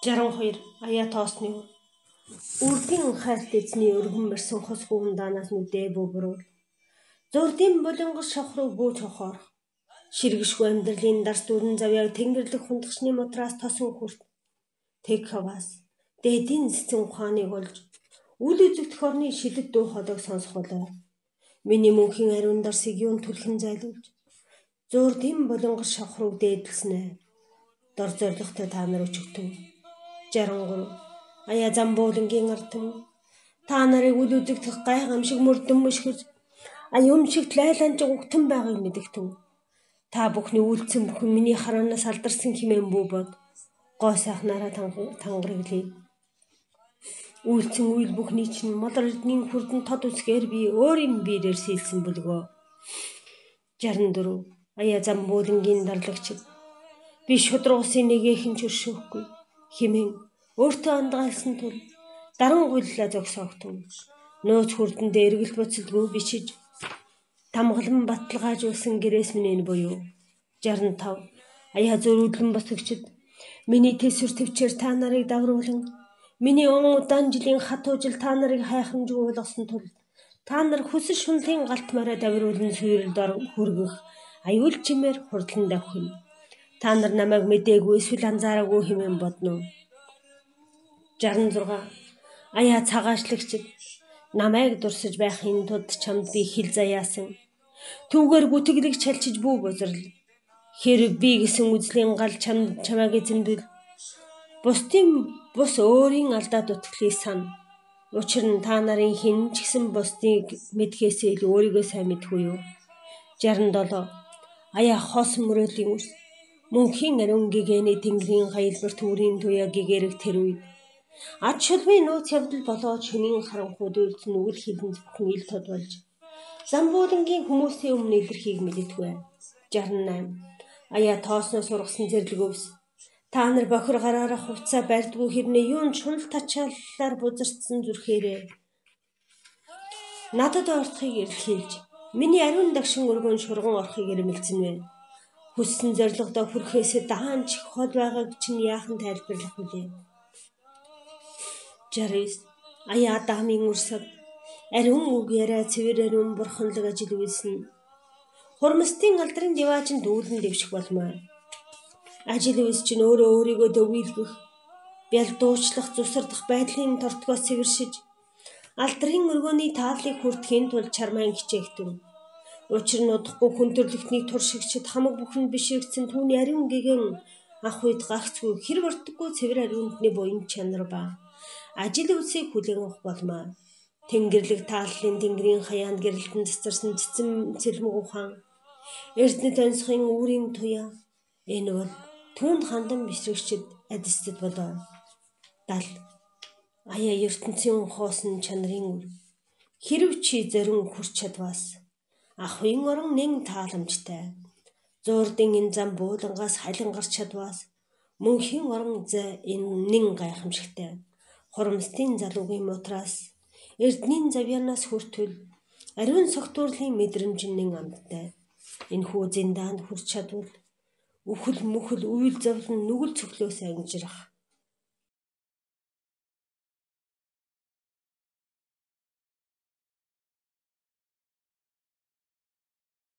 62 Аяа тоосны үр. Үрдийн хайрт эзний өргөн мэрсэн хос гүндаанаас нүдээ бөбрүүл. Зурдын булангар шавх руу бүүж хохоорох. Ширгэшгүй амьдралын дарс дүүрэн завьяаг тэнгэрлэг хундагчны мутраас тосон хүрт. Тэг хаваас дээдийн цэцэн ухааныг олж үл үзэгдэх орны шилэд дуу хоолойг сонсох болов. Миний мөнхийн ариун дарсыг юун түлхэн зайлуулж зурдын булангар шавх руу дээдлсэн ээ. Дор зоригтой та нар өчигтэн. 63 Аяа замбуулангийн ард түмэн та нарыг үл үзэгдэх гайхамшиг мөрдөн мөшгөж аюумшигт лайланж угтан байгааг мэдэгтэн. Та бүхний үйлцэн бүхэн миний хараанаас алдарсан хэмээн бүү бод. Гоо сайхнаараа тангараглая. Үйлцэн үйл бүхний чинь молор эрдний хүрдэн тод үсгээр би өөрийн биерээр сийлсэн бүлгөө. 64 Аяа замбуулангийн дарлагчид би шудраг усын нэгээхэн ч өршөөхгүй хэмээн өөртөө андгаалсан тул даран гуйллаа зогсоогтун. Нууц хүрдэндээ эргэлт буцалдгүй бичиж тамгалан баталгаажуулсан гэрээс минь энэ буюу. 65 Аяа зөрүүдлэн босгогчид миний тэсвэр төвчээр та нарыг давруулан миний он удаан жилийн хатуужил та нарыг хайхрамжгүй болгосон тул та нар хүсэл шунлын галт морой давруулан сүйрэлд хүргэх аюул чимээр хурдлан давх юм. Та нар намайг мдээгүй эсвэл анзаараагүй хэмээн бодно. 66 Аяа цагаашлагчид намайг дурсаж байхын тулд чамд би хил заяасан. Түүгээр гүтгэлэг чалчиж бүү бузрал. Хэрв би гэсэн үзлийн гал чамайг эзэмдвэл бусдын бус өөрийн алдаа дутагдлыг сана. Учир нь та нарын хэн ч гэсэн бусдыг мэдхээсээ илүү өөрийгөө сайн мэдэх үү юу? 67 Аяа хос мөрөөдлийн үс мөнхийн ариун гэгээний тэнгэрийн хаялбар түүрийн туяа гэгэрэг тэр үед ад шулмын нууц явдал болоод шөнийн харанхуй дүүлцэн нүгэл хилэн бүхэн ил тод болж замбуулангийн хүмүүсийн өмнө илэрхийг мэдэтгүй. 68 Аяа тоосноос ургасан зэрлэг өвс та нар бохир гараараа хувцаа барьдгүй хэрнээ юунд шунал тачааллаар бузарцсан зүрхээрээ надад ортохыг эрэлхийлж миний ариун дагшин өргөн шурган орохыг эрмэлзэнвэ. Хүссэн зорилгодоо хүрэхээс даанч хол байгааг чинь яахан тайлбарлах вүлээ. 69 Аяа Адамын үрсэг ариун үг яриа цэвэр ариун бурханлаг ажил үйлснэ. Хурмстын алдрын диваажин дүүлэн дэвших болмоо. Ажил үйлс чинь өөрөө өөрийгөө дөвийлгэх, бялдуучлах, зүсардах байдлын тортгоос цэвэршиж алдрын өргөөний тааллыг хүртэхийн тулд чармайн хичээгтэн. Учир нь удахгүй хүн төрлөختнийг туршигчид хамаг бүхэн бишрэгдсэн түүний ариун гэгэн ах үед гагцгүй хэр бортдоггүй цэвэр ариунтны буян чанар ба ажил үйлсийг хүлээн авах болмоо. Тэнгэрлэг тааллын тэнгэрийн хаяанд гэрэлтэн цацарсан цэцэн цэлмэг ухаан Эрдэнэт онцгойн үүрийн туяа энэ бол түүнд хандан бишрэгчид адистэд болов. 70 Аяа ертөнцийн хоосон чанарын үр хэрв чи зорин хүрч чадвас ахуйн орон нэн тааламжтай зуурдын энэ зам буулангаас халин гарч чадвас мөнхийн орон зай энэ нэн гайхамшигтай хурамстын залуугийн мутраас эрдэнийн завьяанаас хүртэл ариун согтуурлын мэдрэмж нэн амттай. Энэхүү зиндаанд хүрч чадвал үхэл мөхөл үйл зовлон нүгэл цөхлөөс ангижрах.